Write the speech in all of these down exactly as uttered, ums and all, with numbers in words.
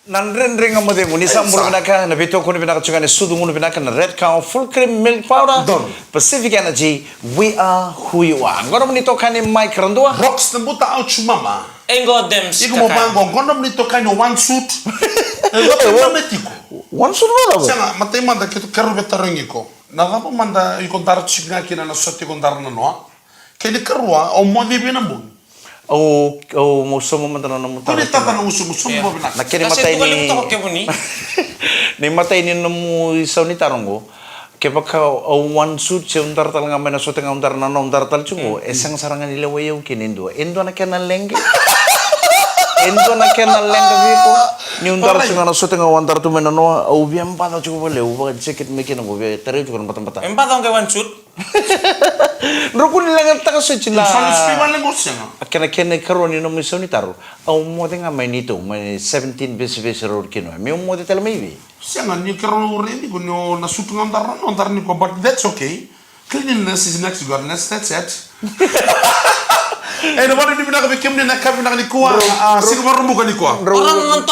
Na Dredre Ga Mo Cegu, ni sa bula vinaka, na veitokoni vinaka tiko ga ni sucu gunu vinaka na Red Cow Full Cream Milk Powder. Don. Pacific Energy, we are who you are. Qo na nomuni itokani Mike Radua. Rocks na buta, ouch mama. Iko mo vaqo, qo na nomuni itokani One Suit. E, qo na me tiko. One Suit vaqo. Sega, matai mada keitou kerea vei tarogi iko. Na cava mada iko dara tiko ga kina na sote iko dara nanoa? Kei na ikarua, o moce vei na bogi? Au, au mau sauma mada na nomu taro. Kua ni tata na gusu, gusu mo vinaka. Na kena imatai ni, na imatai ni nomu isau ni taro qo. Kevaka au One Suit se au dara tale ga mai na sote ga au dara nanoa, au dara tale tiko qo, e sega sara ga ni lewai au kina e dua. E dua na kena leqa. E dua na kena leqa vei iko. Niu dara tiko ga na sote ga au dara tu mai nanoa, au via baca tiko vale, au vaka jacket mai kina qo, via tarai au tiko na batabata. E baca qo e One Suit. Drau kua ni leqataka soti na. Sa na spi vale qo sega. A kena, kena ikarua ni nomu isau ni taro. Au moce ga mai neitou, mai seventeen Vesivesi Road kina. Meu moce tale mai vei? Sega, ni keirau raici iko ni o na suit ga o dara, o dara nikua, but that's okay. Cleanliness is next to godliness, that's it. E, na vakanuinui vinaka vei kemuni na ka vinaka nikua, a, siga Vakaraubuka nikua. Drau, drau,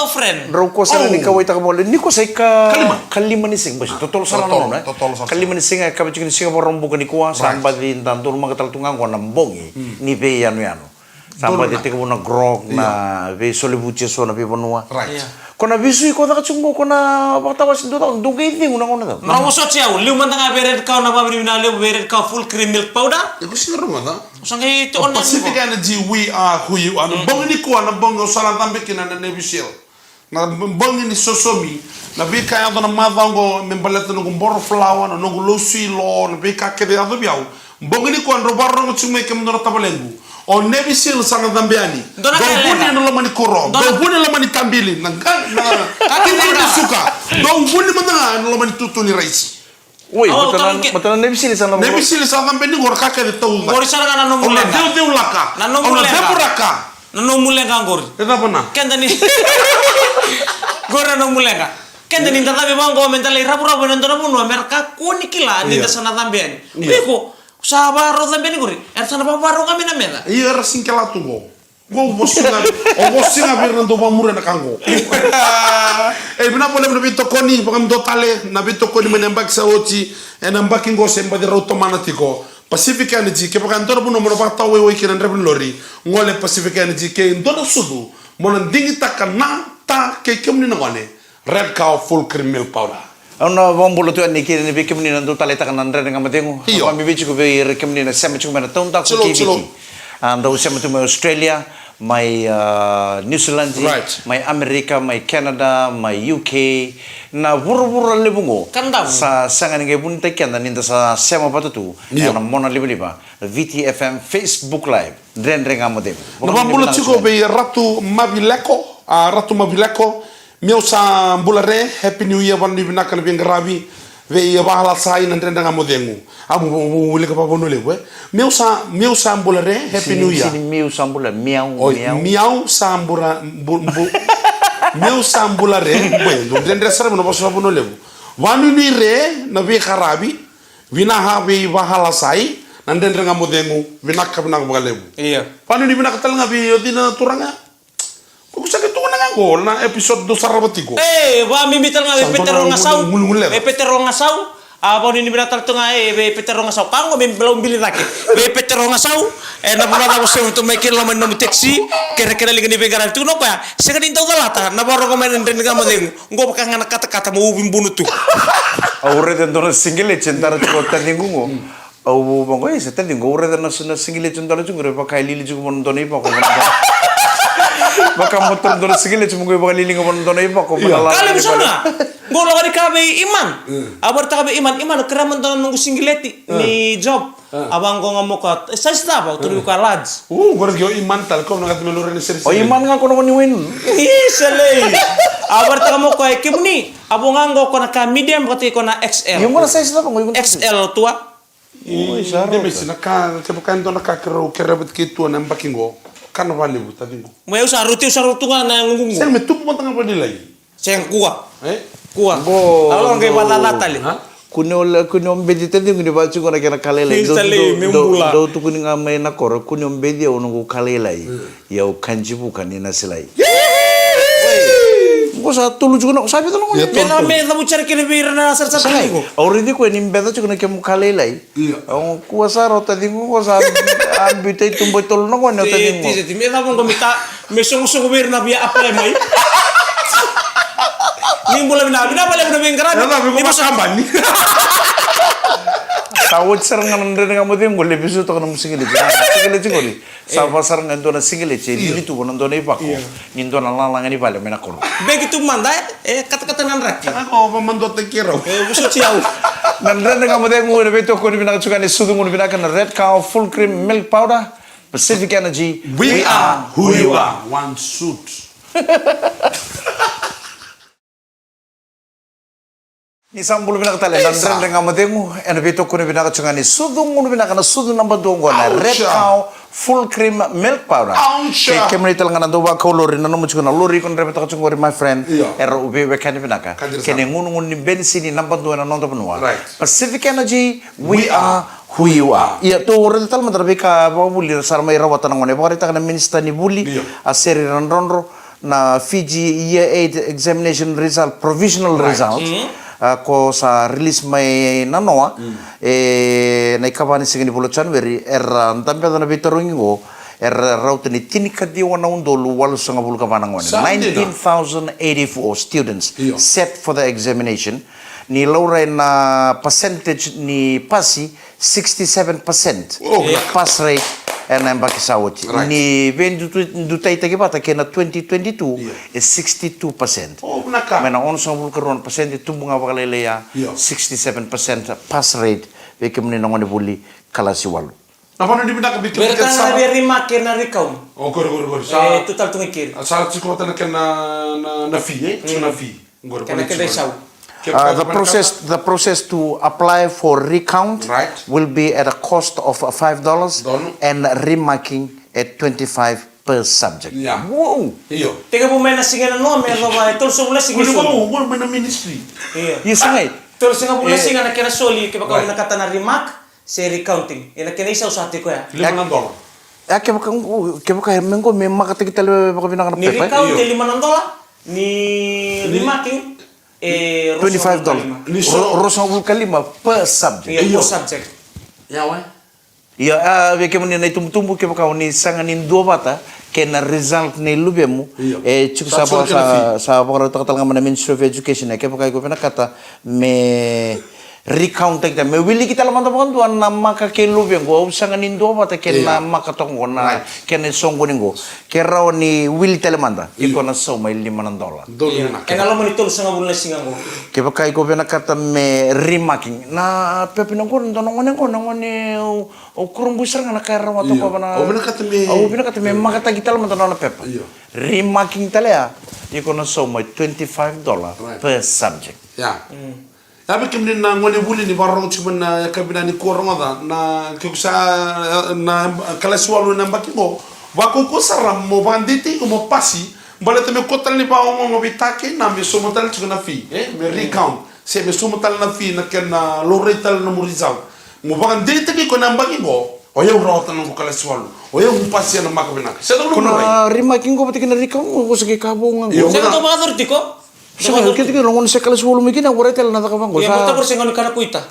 drau kua sara ni kauwaitaka vale. Nikua sa ika kalima. Kalima ni siga, basi, totolo sara na gauna, e? Totolo sara. Kalima ni siga, e ka vei tiko ni siga Vakaraubuka nikua, sa baci da donumaka tale tu ga qo na bogi ni veiyanuyanu. Sa baci tekivu na grog, na veisolevuti eso na veivanua. Right. Ko na veisui ko caka tiko qo, ko na vakatawase dou caka, dou qai cegu na gauna cava? Drau vosoti au, liu mada ga vei Red Cow, na vakavinavinaka levu vei Red Cow Full Cream Milk Powder. Iko sega ni rogoca. Sa qai te ona Pacific Energy, we are who you are. Na bogi nikua, na bogi au sa na cabe kina na Navy Seal. Na bogi ni sosomi, na veika e yaco na macawa oqo me baleta na noqu boro falawa, na noqu lausu i lo, na veika kece e yaco vei au. Bogi nikua drau vakarorogo tiko mai kemudou na tavalequ. O Navy Seal sa na cabe yani. Dou vuni ena loma ni kuro. Dou vuni ena loma ni tabili. Na ga, na kini ni suka. Dou vuni mada ga ena loma ni tutu ni raisi. Oi, matana, matana Navy Seal sa na. Navy Seal sa cabe ni qori, ka kece tauca. Qori sara ga na nomu leqa. Au na ceuceulaka. Na nomu leqa. Au na cevuraka. Na nomu leqa qori. E cava na? Keda ni. Qori na nomu leqa. Keda ni da cabe vaqo me da lai ravuravu ena dua na vanua me ra kakua ni kila ni da sa na cabe yani. Iko sa vakarau cabe yani qori. Era sa na vakarau ga mai na meca. Io, era sega ni kila tu qo. Qo au vosa ga, au vosa ga vei ira na dau vakamuria na ka qo. E, vinaka vakalevu na veitokoni, vakamudou tale na veitokoni mai na yabaki sa oti, ena yabaki qo se baci rau tomana tiko. Pacific Energy, kevaka e dua na vanua mo na vakatawaiwai kina na draiva ni lori, gole Pacific Energy, ke dua na sucu mo na digitaka na ta kei kemuni na gone. Red Cow Full Cream Milk Powder. Au na vakabula tu yani kina vei kemuni na dau taleitaka na Dredre Ga Mo Cegu. Io. Au vakavinavinaka tiko vei ira kemuni na sema tiko mai na taudaku kei Viti. A, dau sema tu mai Australia, mai, a, New Zealand, right, mai Amerika, mai Canada, mai U K. Na vuravura levu qo. Kadavu. Sa sega ni qai vunitaki keda ni da sa sema vata tu. Io. Ena mona livaliva. Viti F M Facebook Live. Dredre Ga Mo Cegu. Na vakabula tiko vei Ratu Mavileko, a, Ratu Mavileko, meu sa bula re, Happy New Year, vakanuinui vinaka na veiqaravi, vei Vahalasai na Dredre Ga Mo Cegu. A, mo, mo, mo wilika vakavanua levu, e. Meu sa, meu sa bula re, Happy New Year. Sini, sini, meu sa bula, miau, oi, miau. Miau sa bula, bu, bu, meu sa bula re, boi, dou dredre sara, mo na vosa vakavanua levu. Vakanuinui re, na veiqaravi, vinaka vei Vahalasai, na Dredre Ga Mo Cegu, vinaka, vinaka vakalevu. Io. Vakanuinui vinaka tale ga vei o cei na turaga. Ko sa ke tukuna ga qo na episode dou sarava tiko. E, vakabibi tale ga vei Petero Gasau. Vei Petero Gasau. A, vakanuinui vinaka tale tu ga, e, vei Petero Gasau. Ka qo me balaubili cake. Vei Petero Gasau. E, na vanua cava o sema tu mai kina, loma ni nomu taxi. Kerekere na liga ni veiqaravi, tukuna o koya. Sega ni dau calata na vakarogo mai na Dredre Ga Mo Cegu. Qo vaka ga na katakata mo uvi bunu tu. Au raica e dua na sigeleti e dara tiko o taciqu qo. Au vaqo, e, se taciqu, au raica na, na sigeleti e dara tiko qori, vakalili tiko vua na dua na ivako. Vaka mo taura dua na sigeleti mo qai vakalili ga vua na dua na ivako. Io. Ka levu sara ga. Qo lako ni ka vei Iman. Mm. A vakaraitaka vei Iman, Iman, au kerea mada dua na noqu sigeleti ni job. A vaqo ga mo koya, e, size cava? Au tarogi koya large. U, qori o Iman tale, ko na gata me lori na sere sere. O Iman ga ko na gone ni wainunu. Io, sa lei. A vakaraitaka mo koya, e, kemuni. A vo ga qo ko na ka medium, vata kei ko na X L. Io, qo na size cava qo? X L tu a. Oi, sa rauta. Demesi na ka, kevaka e dua na ka keirau kerea vata kei tua na yabaki qo. Ka na vakalevu, taciqu. Mo au sa rauti, au sa rauti ga na gugugu. Sega, me tubu mada ga vakalailai. Sega, kua. E? Kua. Qo, au qai vakacaca tale. Ha? Kua ni o le, kua ni o beci taciqu ni vaka tiko na kena ka lailai. Dou, dou, dou tukuni ga mai na koro, kua ni o beci au noqu ka lailai. Ia au kaji vuka ni na silai. Yee! Ko sa tolu tiko na, sa vica na gone. Ia, me tolu, na, tolu. Me cavuti sara kina vei ira na sarasara tiko. Sa qai, au raici koya ni beca tiko na kemu ka lailai. Ia. Au kua sara o taciqu qo sa a biuta i tuba e tolu na gone o taciqu qo. Ti, ti, ti, me cava qo me ta, me soqosoqo vei ira na via apply mai. Ni bula vinaka, vinaka vakalevu na veiqaravi. Ia, ni bula sa kabani. Sa oti sara ga na Dredre Ga Mo Cegu qo, levu sara toka na nomu sigaleti. Na sigaleti qori. Sa va sara ga e dua na sigaleti, e lili tu vua na dua na ivako. Io. Ni dua na lalaga ni vale mai na koro. Beki tu mada, e, e katakata na draki. Saka ko va mada o taki rau. E, vosoti au. Na Dredre Ga Mo Cegu ena veitokoni vinaka tiko ga ni sucu gunu vinaka na Red Cow Full Cream Milk Powder, Pacific Energy. We are who you are. One suit. Ni sa bula vinaka tale na Dredre Ga Mo Cegu ena veitokoni vinaka tiko ga ni sucu gunu vinaka, na sucu naba dua oqo na Red Cow Full Cream Milk Powder. Kei kemuni tale ga na dau vakau lori, na nomu tiko na lori iko na draivataka tiko qori, my friend. Io. Era veiwekani vinaka. Kei na igunugunu ni benisini naba dua ena noda vanua. Right. Pacific Energy, we are who you are. Ia, tou raica tale mada na veika vakavuli era sa mai rawata na gone. E vakaraitaka na minisita ni vuli, io, a Seri Radrodro, na Fiji Year eight examination result, provisional result, a, ko sa release mai nanoa, e, na ikava ni siga ni vula o January, era dabeca na veitarogi qo, era rauta ni tinikaciwa na udolu walusagavulu ka va na gone. Nineteen thousand eighty-four students set for the examination. Ni laurai na percentage ni pasi, sixty-seven percent. Oh, pass rate ena yabaki sa oti. Right. Ni veidutaitaki vata kei na twenty twenty-two, e sixty-two percent. Oh, vinaka. Mai na onosagavulu ka rua na pasede, tubu ga vakalailai ya, sixty-seven percent pass rate vei kemuni na gone vuli kalasi walu. Na vanua ni vinaka vei kemuni. Vei ira tale na via remark kei na recount. O, qori, qori, qori. Sa, e, tu tale tu ga i keri. Sa tiko vata na kena na, na, na fee, e? Tiko na fee. Kena kena isau. Uh, the process, the process to apply for recount will be at a cost of, uh, five dollars and remarking at twenty-five per subject. Wow. Io. Tekivu mai na siga e nanoa me yacova e tolusagavulu na siga e soli. Io. Io, sa qai. Tolusagavulu na siga na kena soli, kevaka o vinakata na remark se recounting. Ena kena isau sa tiko ya. Lima na dola. Ya, kevaka, kevaka me qo me makataki tale vakavinaka na pepa. Ni recount e lima na dola. Ni remarking, e, twenty-five dollars. Ruasagavulu ka lima. Ruasagavulu ka lima per subject. Io, per subject. Ia, a, vei kemuni na itubutubu, kevaka o ni saga ni duavata kei na result nei luvemu, e tiko sa vakarautaka tale ga mai na Ministry of Education, e, kevaka iko vinakata me recount taki tale, me wiliki tale mada vakadua na maka kei luvequ, au saga ni duavata kei na maka toka qo, na kena isoqoni qo. Ke rawa ni wili tale mada, iko na sauma e lima na dola. Ena loma ni tolusagavulu na siga qo. Kevaka iko vinakata me remarking na pepa, na qo, na dua na gone qo, na gone au, au kurabui sara ga na ka e rawata o koya. Au vinakata me, au vinakata me makataki tale mada na nona pepa. Remarking tale ya, iko na sauma e twenty-five dollars per subject. Ya vei kemuni na gone vuli ni vakarorogo tiko mai na yakavi nikua, rogoca na, ke ko sa na kalasi walu ena yabaki qo, vakaukauwa sara mo vakadeitaki iko mo pasi, baleta me kua tale ni vakaogaoga vei ta kei na me sauma tale tiko na fee, e, me recount, se me sauma tale na fee na kena laurai tale na nomu result. Mo vakadeitaki iko ena yabaki qo, o yau rawata na noqu kalasi walu, o yau mo pasi ena maka vinaka. Se na ko na remarking qo vata kei na recount qo, se qai ka vou ga qo. Io, se na ko vakacori tiko. Sega, kei tiko na gone se kalasi walu mai kina, warai tale na caka vaqo. Ia, sa bauta ko se gone kana kuita.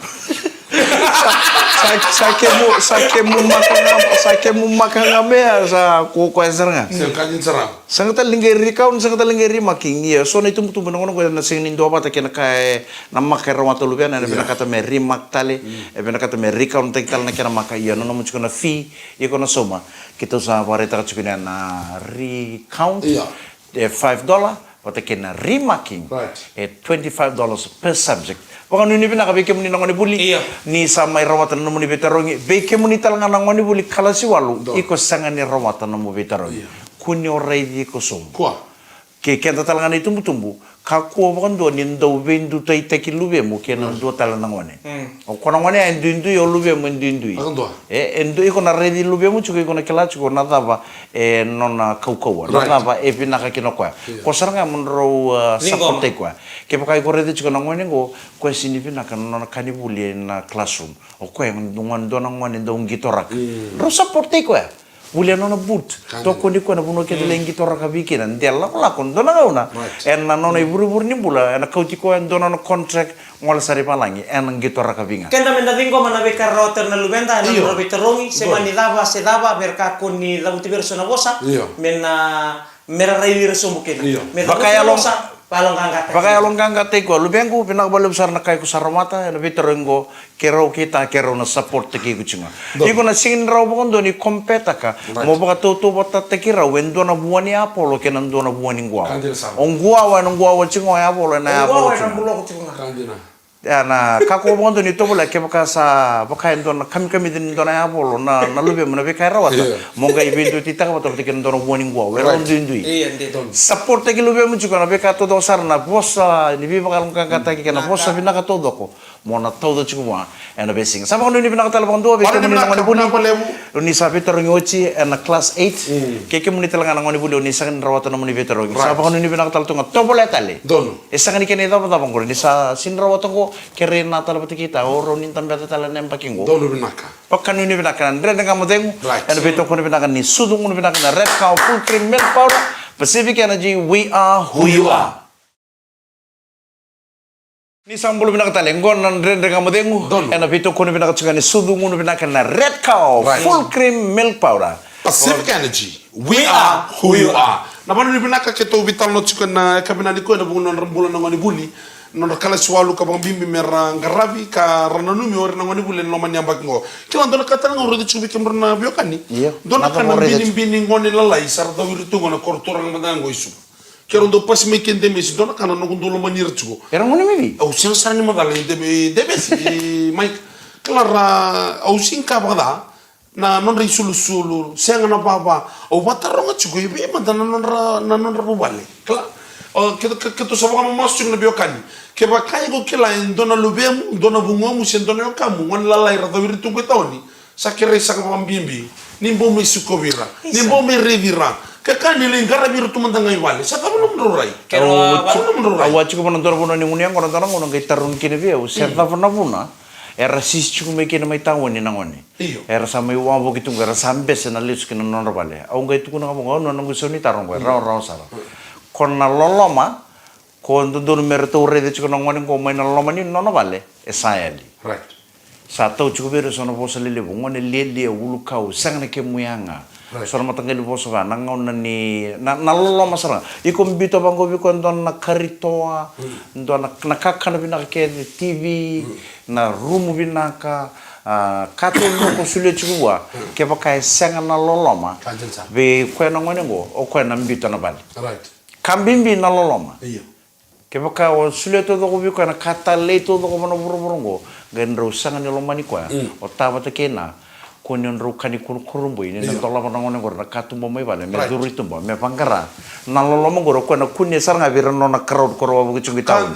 Sa, sa, sa kemu, sa kemu maka ga, sa kemu maka ga me ya, sa ko, ko ya sara ga. Sega ka ni sara. Sega tale ni qai recount, sega tale ni qai remarking. Ia, so na itubutubu na gone qo na sega ni duavata kei na ka e, na maka e rawata o luvena, ena vinakata me remark tale, e vinakata me recount taki tale na kena maka. Ia, na nomu tiko na fee, iko na sauma. Keitou sa vakaraitaka tiko ni na recount. Ia. E five dollar, vata kei na remarking, e twenty-five dollars per subject. Vakanuinui vinaka vei kemuni na gone vuli. Io. Ni sa mai rawata na nomuni veitarogi, vei kemuni tale ga na gone vuli kalasi walu, iko sega ni rawata na nomu veitarogi. Io. Kua ni o raici iko sobu. Kua. Kei keda tale ga na itubutubu, kakua vakadua ni dau veidutaitaki luvemu kei na dua tale na gone. Mm. O koya na gone ya e duidui, o luvemu e duidui. Vakadua. E, e dui, iko na raici luvemu tiko, iko na kila tiko na cava e nona kaukauwa, na cava e vinaka kina o koya. Io. Ko sara ga mo drau, uh, support-taki koya. Kevaka iko raica tiko na gone qo, koya sega ni vinaka na nona ka ni vuli ena classroom. O koya e dua, dua na gone dau qitoraka. Mm. Drau support-taki koya. Vuli e nona boot. Tokoni koya na vanua keda lai qito rakavi kina. De lakolako dua na gauna ena nona ivurevure ni bula, ena kauti koya e dua na nona contract, gole sara i valagi, ena qito rakavi ga. Keda meda ciqoma na veika era rawata na luveda ena nodra veitarogi, se mani cava se cava, me ra kakua ni cavuti vei ira so na vosa, me na, me ra raici ira sobu kina. Me cavuti vosa. Vakayaloqaqataki. Vakayaloqaqataki koya, luvequ, vinaka vakalevu sara na ka iko sa rawata ena veitarogi qo, keirau, keitou, keirau na support taki iko tiko ga. Iko na sega ni rawa vakadua ni compare-taka mo vakatautauvatataki rau e dua na vua ni apolo kei na dua na vua ni quwawa. O quwawa ena quwawa tiko ga, o apolo ena apolo tiko ga. Ia na ka ko vakadua ni tovolea, kevaka sa vaka e dua na kamikamica ni dua na yavolo na, na luvemu na veika e rawata, mo qai veiduatitaka vata vata kei na dua na vua ni quwawa, e rau duidui. Support-taki luvemu tiko ena veika taucoko sara, na vosa ni veivakayaloqaqataki kei na vosa vinaka taucoko mo na tauca tiko vua ena veisiga. Sa vakanuinui vinaka tale vakadua vei kemuni na gone vuli. Ni sa veitarogi oti ena class eight, kei kemuni tale ga na gone vuli o ni sega ni rawata nomuni veitarogi, sa vakanuinui vinaka tale tu ga, tovolea tale. E sega ni kena icavacava oqori, ni sa sega ni rawata oqo, kerei na tale vata kei ta, o rau ni dabeca tale na yabaki oqo. Donu vinaka. Vakanuinui vinaka na Dredre Ga Mo Cegu. Ena veitokoni vinaka ni sucu gunu vinaka na Red Cow Full Cream Milk Powder. Pacific Energy, we are who you are. Ni sa bula vinaka tale, oqo na Dredre Ga Mo Cegu. Ena veitokoni vinaka tiko ga ni sucu gunu vinaka na Red Cow Full Cream Milk Powder. Pacific Energy, we are who you are. Na vakanuinui vinaka keitou veitalanoa tiko ena yakavi nikua ena vuku ni nodra bula na gone vuli, na nodra kalasi walu ka vakabibi me ra qaravi ka ra nanumi o ira na gone vuli ena loma ni yabaki oqo. Kila dua na ka tale ga au raica tiko vei kemudrau na veiwekani. Dua na ka na binibini gone lalai sa ra cau ira tu oqo na koro turaga mada ga oqo i Suva. Keirau dau pasi mai kei Demesi, dua na ka na noqu dau lomani ira tiko. Era gone mai vei? Au sega sara ni macala i Deme-, i Demesi, i Mike. Kila ra, au sega ni kaya vakaca na nodra isulusulu, sega na vava. Au vakataroga tiko i vei mada na nodra, na nodra vuvale. Kila, o, ke, ke, keitou sa vakamamasu tiko na veiwekani. Kevaka iko kila e dua na luvemu, dua na vugomu, se dua na wekamu, gone lalai ra cau ira tu oqo i taoni. Sa kerei saka vakabibi ni bau mai sikovi ira, ni bau mai raici ira. Ke ka ni lai qaravi ira tu mada ga i vale, sa cava nomudrau rai? Au a tiko vua na dua na vanua ni gunu yaqona, dua na gauna qai tarogi kina vei au se cava na vuna era sisi tiko mai kina mai taoni na gone. Era sa mai wavoki tu qo, era sa bese na lesu ki na nodra vale. Au qai tukuna ga vua, au na noqu isau ni taro qo e rawarawa sara. Ko na loloma. Ko dodonu me ratou raica tiko na gone qo mai na loma ni nona vale, e sa yali. Sa tau tiko vei ira so na vosa lelevu, gone lialia, ulukau, sega na kemu yaga. So na mataqali vosa vaya, na gauna ni, na, na loloma sara ga. Iko biuta vaqo vei koya dua na karitoa, dua na, na kakana vinaka kece, T V, na rumu vinaka, a, ka taucoko solia tiko vua, kevaka e sega na loloma vei koya na gone qo, o koya na biuta na vale. Ka bibi na loloma. Kevaka o solia taucoko vei koya na ka talei taucoko vua na vuravura oqo, qai drau sega ni lomani koya. O ta vata kei na, kua ni drau ka ni kuru, kurabui, ni na dolava na gone oqori na katuba mai vale, me curu i tuba, me vaqara. Na loloma oqori o koya na kunea sara ga vei ira na nona crowd ko ra wavoki tiko qi tauni.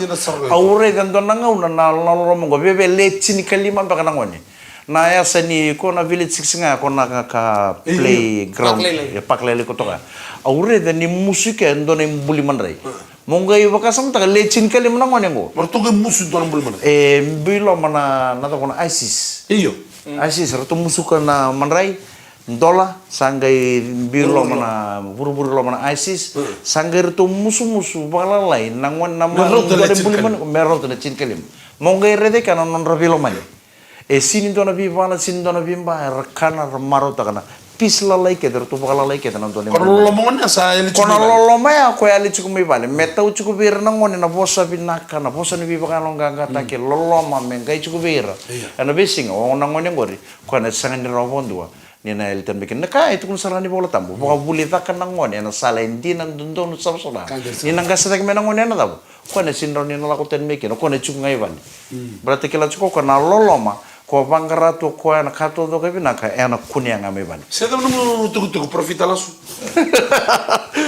Au raica dua na gauna na, na loloma oqo, veve le tinikalima beka na gone. Na yasa ni ko na Village Six ga, ko na ka, ka playground. Park Lailai. Ia, Park Lailai ko toka. Au raica ni musu ke dua na ibuli madrai. Mo qai vakasamataka le tinikalima na gone qo. Mo ratou qai musu dua na buli madrai. E biu i loma na, na cava na ices. Io. Ices, ratou musuka na madrai, dola, sa qai biu i loma na, vuruvuru i loma na ices. Sa qai ratou musumusu vakalalai na gone na madrai, me rauta na tinikalima. Mo qai raica ke na nodra veilomani. E sini dua na veivala, sini dua na veiba, era kana, ra marautaka na pisi lalai kece, ratou vakalalai kece na dua na. Ko na loloma gone sa yali tiko mai vale. Ko na loloma ya ko yali tiko mai vale. Me tau tiko vei ira na gone na vosa vinaka, na vosa ni veivakayaloqaqataki, loloma me qai tiko vei ira. Ena veisiga, o na gone qori, ko na sega ni rawa vakadua ni na yali tani mai kina. Na ka e tukuna sara ga ni Vola Tabu, vakavulicaka na gone ena sala e dina, dodonu, savasava. Ni na qase cake mai na gone ena cava? Ko na sini rawa ni na lako tani mai kina, ko na tiko ga i vale. Baleta kila tiko ko na loloma, ko vaqara tu o koya na ka taucoko e vinaka, ena kunea ga mai vale. Se cava nomu tukutuku, parofita lasu?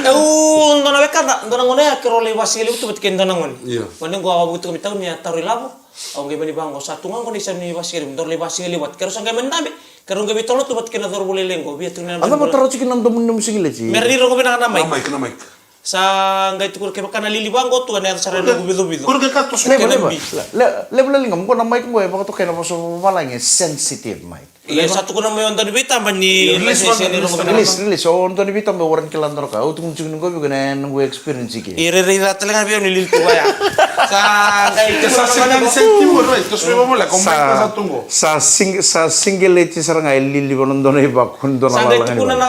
Au dua na wekada, dua na gone ya keirau lai vasigalevu tu vata kei dua na gone. Gone qo a wavoki tu mai tauni, a taro ilavo. Au qai mani vaqo, sa tu ga qo na isau ni vasigalevu, daru lai vasigalevu vata. Keirau sa qai mani dabe, keirau qai veitalanoa tu vata kei na cauravou lailai qo, via tu na. A cava taro tiko na domo ni nomu sigileti? Me ra ni rogo vinaka na mic. Na mic, na mic. Sa qai tukuna kevaka na lili vaqo tu ena yaco sara ena noqu vicovico. Levu, levu, levu laliga, mo qo na mic qo e vakatokai na vosa vavalagi e sensitive mic. Ia sa tukuna mai o dau ni veitaba ni release, release, release. O dau ni veitaba e warani kila dua na ka. Au tukuna tiko ni qo vei iko na noqu experience i ke. E rairai ca tale ga vei au ni lili tu vaya. Sa qai sa tukuna sega ni sa tiko, right? Sa sa single, sa single leti sara ga e lili vana dua na ivako, dua na lalaga ni vale. Sa qai tukuna na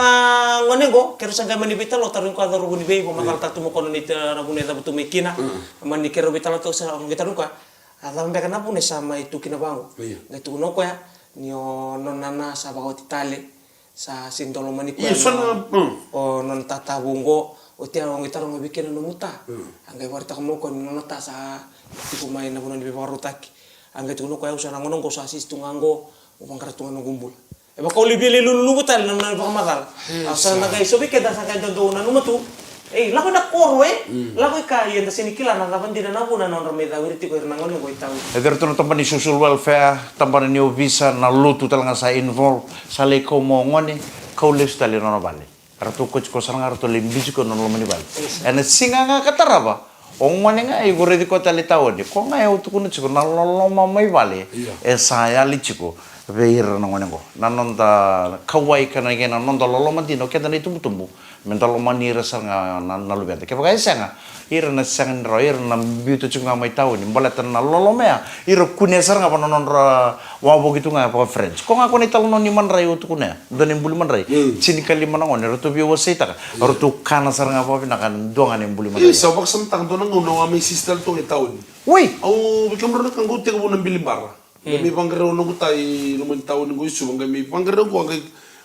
gone qo, keirau sa qai mani veitalanoa, tarogi koya cauravou ni vei, vakamacala tu mai o koya na vuna e cavutu mai kina. Mani keirau veitalanoa toka sara, qai tarogi koya. A cava beka na vuna e sa mai tu kina vaqo? Qai tukuna o koya ni o nona nana sa vakaoti tale, sa sega ni dau lomani koya. O nona tata vaqo, oti ya au qai taroga vei kina na nomu ta. A qai vakaraitaka mai o koya ni nona ta sa tiko mai na vanua ni veivakarautaki. A qai tukuna o koya, au sa na gone qo sa sisi tu ga qo, au vaqara tu ga noqu bula. E vaka o lai via lai lululuvu tale na nona vakamacala. Au sa na qai, so vei keda sa qai dodonu nanuma tu. Ei, lako i na koro, e? Lako i kea, ia da sega ni kila na cava dina na vuna na nodra mai cau ira tiko ira na gone qo i tauni. E curu tu na tabana ni social welfare, tabana ni ovisa, na lotu tale ga sa involve, sa lai kau mai o gone, kau lesu tale i nona vale. Ratou koti koya sara ga, ratou lai biuti koya na nona loma ni vale. Ena siga ga ka tarava, o gone ga iko raici koya tale i tauni. Koya ga au tukuna tiko na loloma mai vale e sa yali tiko vei ira na gone qo. Na noda kauwai ka na kena noda loloma dina o keda na itubutubu, me da lomani ira sara ga na, na luveda. Kevaka e sega, ira na sega ni rawa, ira na biuta tiko ga mai tauni baleta na loloma ya, ira kunea sara ga vua na nodra wavoki tu ga vaka friends. Koya ga koya na italanoa ni madrai au tukuna ya, dua na ibuli madrai. Tinikalima na gone ratou via waseitaka, ratou kana sara ga vakavinaka, dua ga na ibuli madrai. Isa, au vakasamataka dua na gauna au a mai sisi tale tu ga i tauni. Oi! Au vei kemudrau na ka qo, au tekivu na bili bara. Qai mai vaqarai au noqu ta i loma ni tauni qo i Suva, qai mai vaqarai au qo, qai,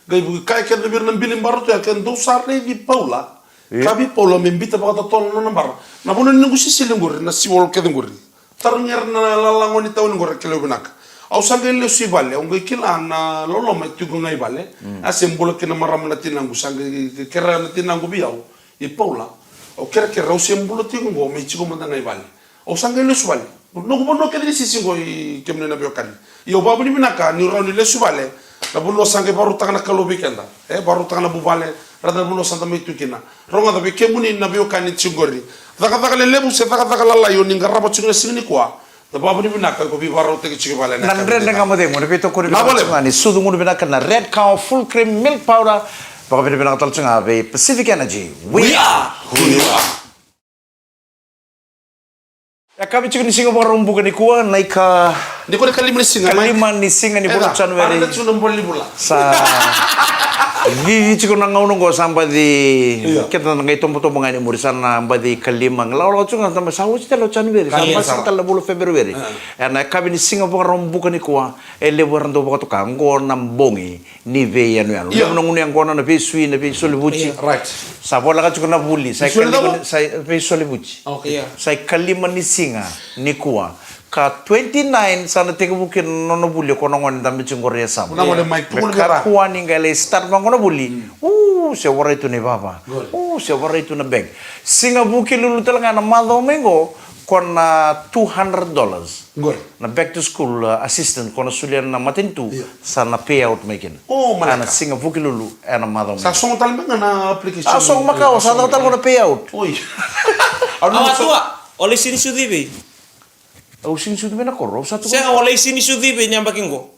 qai kaya kece vei ira na bili bara tu ya, ke dou sa raici Paula, kaya vei Paula me biuta vakatotolo na nona bara. Na vanua ni noqu sisili qori, na seawall kece qori. Tarogi ira na lala gone ni tauni qori, kilai au vinaka. Au sa qai lesu i vale, au qai kila na loloma e tiko ga i vale. A se bula kina marama na tinaqu, sa qai kerea na tinaqu vei au. I Paula, au kerekere, au se bula tiko qo, me tiko mada ga i vale. Au sa qai lesu vale. Noqu vanua kece ni sisi qo, i kemuni na veiwekani. Ia au vakavinavinaka niu rawa ni lesu vale. Na vanua sa qai vakarautaka na Kalou vei keda. E vakarautaka na vuvale, raica na vanua sa da mai tu kina. Rogoca vei kemuni na veiwekani tiko qori. Cakacaka lelevu se cakacaka lalai o ni qarava tiko na siga nikua. Da vakavinavinaka o iko veivakarautaki tiko i vale na Dredre Ga Mo Cegu, na veitokoni vinaka ni sucu gunu vinaka na Red Cow Full Cream Milk Powder. Vakavinavinaka tale tiko ga vei Pacific Energy. We are who you are. E kavi tiko ni siga Vakaraubuka nikua, na ika, nikua na ikalima ni siga, kalima ni siga ni vula o January. Sa vivi tiko na gauna oqo, sa baci, keda na qai tobotobo ga ni muri, sa na baci kalima, lakolako tiko ga, sa oti tale o January, sa baci tale na vula o February. Ena yakavi ni siga Vakaraubuka nikua, e levu era dau vakatoka oqo na bogi ni veiyanuyanu. Levu na gunu yaqona, na veisui, na veisolivuti. Sa voleka tiko na vuli, sa ikalima ni, sa veisolivuti. Sa ikalima ni siga nikua. Ka twenty-nine sa na tekivu kina na nona vuli o koya na gone dabe tiko qori e yasamu. Me kakua ni qai lai start vaqo na vuli. U, se warai tu na ivava. U, se warai tu na bank. Siga Vukelulu tale ga na macawa mai qo, ko na two hundred dollars. Na back to school, uh, assistance, ko na solia na matanitu, sa na pay out mai kina. Ena siga Vukelulu ena macawa mai qo. Sa sogo tale mai ga na application. A sogo makawa, sa caka tale ko na pay out. Oi. Au na tua, o lai sinisucu i vei? Au sinisucu vei na koro, au sa tukuna. Sega, o lai sinisucu i vei ni yabaki qo?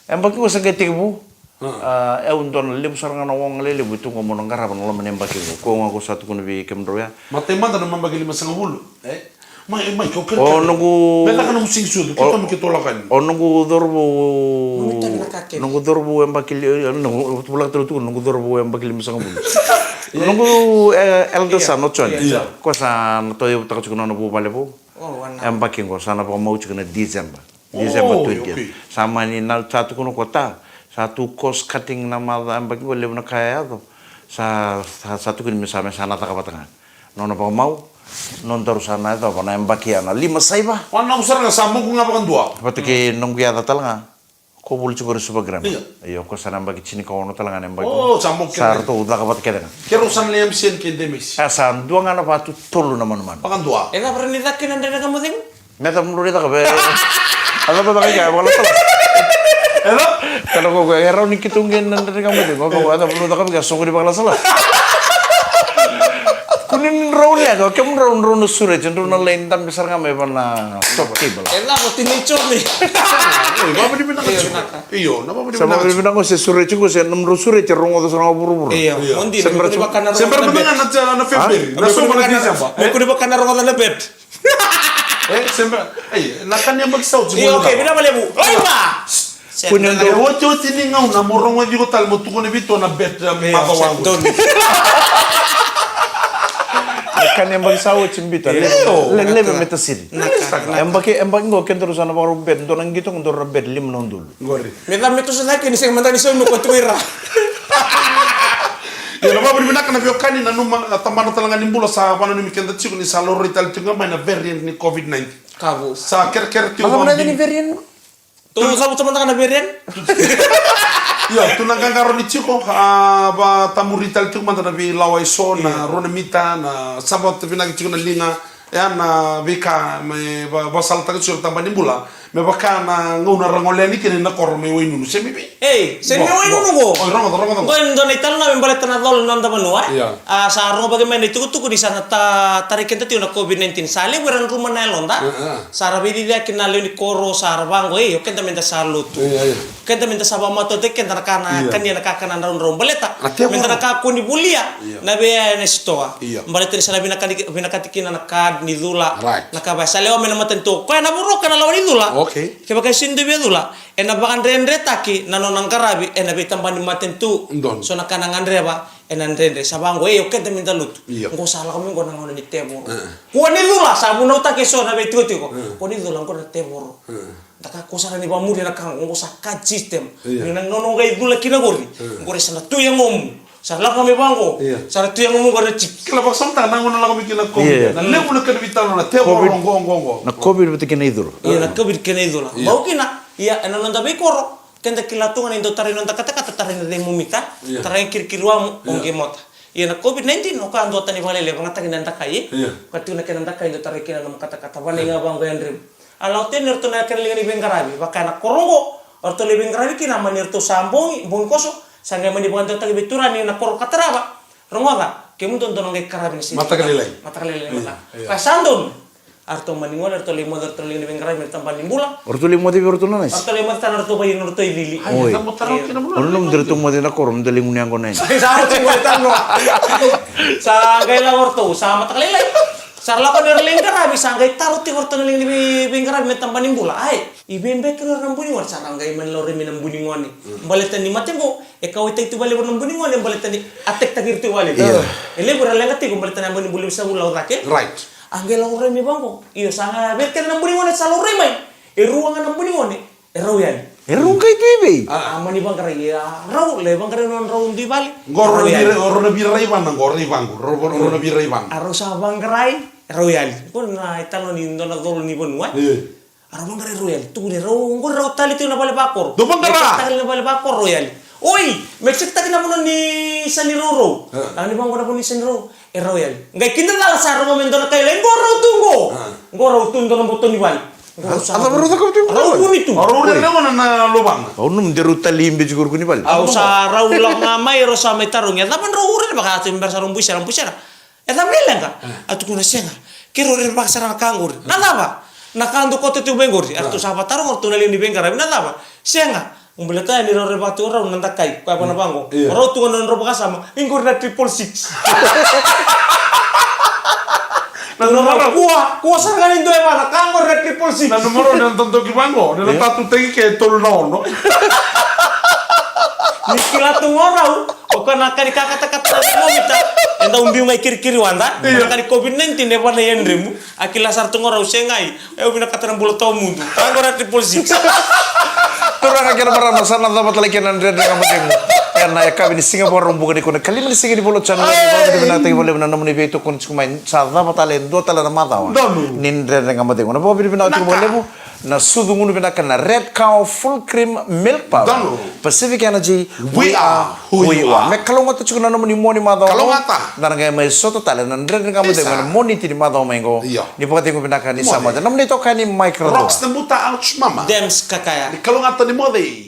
Yabaki qo sa qai tekivu. A, e au dua na levu sara ga na waqa lelevu e tu qo mo na qarava na loma ni yabaki qo. Ko ga ko sa tukuna vei kemudrau ya. Matai mada na yabaki limasagavulu. E? Mai, mai, ko kere. O noqu, me caka noqu sinisucu, ke tomi ke tolakani. O noqu cauravou, noqu cauravou yabaki li, noqu, vulaka tale tu, noqu cauravou yabaki limasagavulu. Noqu, e, elder son o John. Ko sa na tauyavutaka tiko na nona vuvale vou. Yabaki qo sa na vakamau tiko na December. December twentieth. Sa mani na, sa tukuna ko ta, sa tu cost cutting na macawa, yabaki qo levu na ka e yaco. Sa, sa, sa tukuni me sa, me sa na caka vata ga. Nona vakamau, nodaru sa na yacova na yabaki ya na lima saiva. Wana noqu sara ga sa moku ga vakadua. Vata kei noqu yaca tale ga. Ko vuli tiko qori Suva Grammar. Io, ko sa na yabaki tinikaono tale ga na yabaki. Sa ratou caka vata kece ga. Keirau sa na lai M C N ke Demesi. E sa dua ga na vatu tolu na manumanu. Vakadua. E cava ra ni caka kina na Dredre Ga Mo Cegu? Me cava mudrou ni caka vei. A cava caka i kea, vakalasalasa. E cava? Kana ko e rawa ni keitou qai na Dredre Ga Mo Cegu. Ko e cava mudrou caka vei kea, soqo ni vakalasalasa. Kua ni drau Ia, o kemudrau, drau na sureti, drau na lai dabe sara ga mai vana Top Cable. E lako tini Joni. Io, na vavinavinaka. Sa vavinavinaka se sureti ko se nomdrau sureti, rogoca sara ga vuravura. Io, mo dina, me kua ni vaka na rogoca na bet. Me kua ni vaka na rogoca na bet. E, se bera, ai, na ka ni yabaki sa oti. Io, okay, vinaka vakalevu. Oi, va! Kua ni dau otioti ni gauna mo rogoci iko tale mo tukuna vei tou na bet, e, macawa qo. Na ka ni yabaki sa oti, bita. Io. Levu me tasiri. Yabaki, yabaki qo kedaru sa na vakarau bet, dua na qito qo, dua na bet lima na udolu. Qori. Me ca me toso cake ni sega mada ni saumi ko tu ira. Io, na vavinavinaka na veiwekani, nanuma, na tabana tale ga ni bula sa vananumi keda tiko ni sa laurai tale tiko ga mai na variant ni COVID nineteen. Ka vu. Sa kerekere tiko. Mada ga na variant. Tou cavuta mada ga na variant. Io, tu na qaqarauni tiko, a, vatamuri tale tiko mada na veilawa eso, na rua na mita, na sa vata vinaka tiko na liga. Ya na veika me va-, vasalataka tiko na tabana ni bula. Me vaka na gauna ra gole yani kina na koro mai Wainunu, se mai vei? Ei, se mai Wainunu qo. Oi, rogoca, rogoca. Qo e dua na italanoa me baleta na colo ni noda vanua, e? Ia. A, sa rogo vaka mai na itukutuku ni sa na ta-, tarai keda tiko na COVID nineteen. Sa levu era druma na yaloda. Ia, ia. Sa ra veiciciyaki na lewe ni koro, sa ra vaqo, ei, o keda meda sa lotu. Ia, ia. Keda meda sa vakamatautaki keda na ka na kania na kakana draudrau baleta. Meda na kakua ni volia na veiyaya ena sitoa. Baleta ni sa na vinakati, vinakati kina na card ni cula. Na ka vaya sa lewa mai na matanitu. Koya na voroka na lawa ni cula. Kevaka e sega ni dua via cula, ena vakadredretaki na nona qaravi ena veitabana ni matanitu. So na ka na gadreva ena dredre. Sa vaqo, ei, o keda meda lotu. Qo sa lako mai qo na gauna ni tevoro. Kua ni cula, sa vunautaki eso na veitikotiko. Kua ni cula, qo na tevoro. Da kakua sara ni vakamuri na ka qo, qo sa card system. Ni na gauna qai cula kina qori, qori sa na tu yagomu. Sa lako mai vaqo, sa na tu yagomu qori na chip. Kila vakasamataka na gauna lako mai kina COVID. Na levu na kena veitalanoa na tevoro qo, qo, qo. Na COVID vata kei na icula. Ia, na COVID kei na icula. Bau kina, ia, ena noda veikoro, keda kila tu ga ni dau tarai noda katakata, tarai na thermometer, tarai kirikiriwamu, o qai mota. Ia na COVID nineteen, o koya duatani vakalailai, vakayagataki na dakai. Ka tiko na kena dakai dau tarai kina na nomu katakata, vanai ga vaqo e yadremu. A lako tu yani o ratou na kena liga ni veiqaravi, vaka na koro qo, o ratou lai veiqaravi kina, mani ratou sa bogi, bogi koso, sa qai mani vakadewataki vei turaga ni na koro ka tarava. Rogoca, kemudou dou na qai qaravi na siga. Matakalailai. Matakalailai, mata. Ka sa donu. A ratou mani gole, a ratou lai moce, a ratou lai liga ni veiqaravi, na tabana ni bula. O ratou lai moce vei ratou na nasi. A ratou lai moce tale na ratou vei, na ratou icili. Oi. O ratou moce na koro, mo dou lai gunu yaqona yani. Sa ratou gole tale. Sa qai lako o ratou, sa matakalailai. Sa ra lako ni ra lai qaravi, sa qai taro tiko o ratou na liga ni vei, veiqaravi me tabana ni bula. Ai, i vei beka na buni gone, sa ra qai mani laurai mai na buni gone. Baleta ni mate qo, e kauwaitaki tu valevu na buni gone, baleta ni attack-taki ira tu valevu. E levu era leqa tiko, baleta na buni bula sa vula o cake. Right. A qai laurai mai vaqo. Io, sa ga vei keda na buni gone sa laurai mai. E rua ga na buni gone. E rau yani. E rau qai tu i vei? A, mani vaqarai, a, rau, lai vaqarai na rau dui vale. Qo rau na vira, rau na vira i vana, qo rai vaqo, rau, rau na vira i vana. A rau sa vaqarai, rau yani. Qo na italanoa ni dua na colo ni vanua. A rau vaqarai rau yani. Tukuni rau, qo rau tali tu na vale vakoro. Dou vaqara. Tali na vale vakoro rau yani. Oi, me check-taki na vanua ni sa ni rourou. A ni vaqo na vanua ni sa ni rourou. E rau yani. Qai kidacala sa rogo me dua na kai lai, qo rau tu qo. Qo rau tu dua na boto ni vale. Qo rau sa rau vuni tu. Rau vuni tu. Rau rau na lovaga. Au num de rau tali be jiko rukuni vale. Au sa rau lako ga mai, rau sa mai tarogi. E cava drau ure vaka tu bera sa rau buisera, buisera. E cava e leqa? A tukuna sega. Ke rau rere vaka sara na ka qori. Na cava? Na ka dau koto tu mai qori. A ratou sa vataroga, ratou na liga ni veiqaravi. Na cava? Sega. Baleta ni rau raica tu o rau na dakai, koya vana vaqo. Io. O rau tu ga na nodrau vakasama, i qori na triple six. Na numera. Kua, kua sara ga ni dua e va, na ka qori na triple six. Na numera ni na dodoki vaqo, ni na tatutaki ke tolu na ono. Ni kila tu ga o rau, o koya na ka ni kakatakata na thermometer, e dau biu ga i kirikiri wada, na ka ni COVID nineteen e va na yadremu, a kila sara tu ga o rau segai. E, au vinakata na bula tawamudu. Ka qo na triple six. Turaga kei na marama, sa na cava tale kina na Dredre Ga Mo Cegu. Ena yakavi ni siga Vakaraubuka nikua, na kalima ni siga ni Valu January. Vinakataki vakalevu na nomuni veitokoni tiko mai. Sa cava tale e dua tale na macawa ni Dredre Ga Mo Cegu. Na vakavinavinaka tiko vakalevu na sucu gunu vinaka na Red Cow Full Cream Milk Powder. Pacific Energy, we are who you are. Me kalougata tiko na nomuni Moniti macawa. Kalougata. Da na qai mai sota tale na Dredre Ga Mo Cegu ena Moniti ni macawa mai qo. Io. Ni vakacegu vinaka ni sa moce. Nomuni itokani Mike Radua. Rocks the Buta, ouch mama. Dems Kakaya. Ni kalougata ni moce.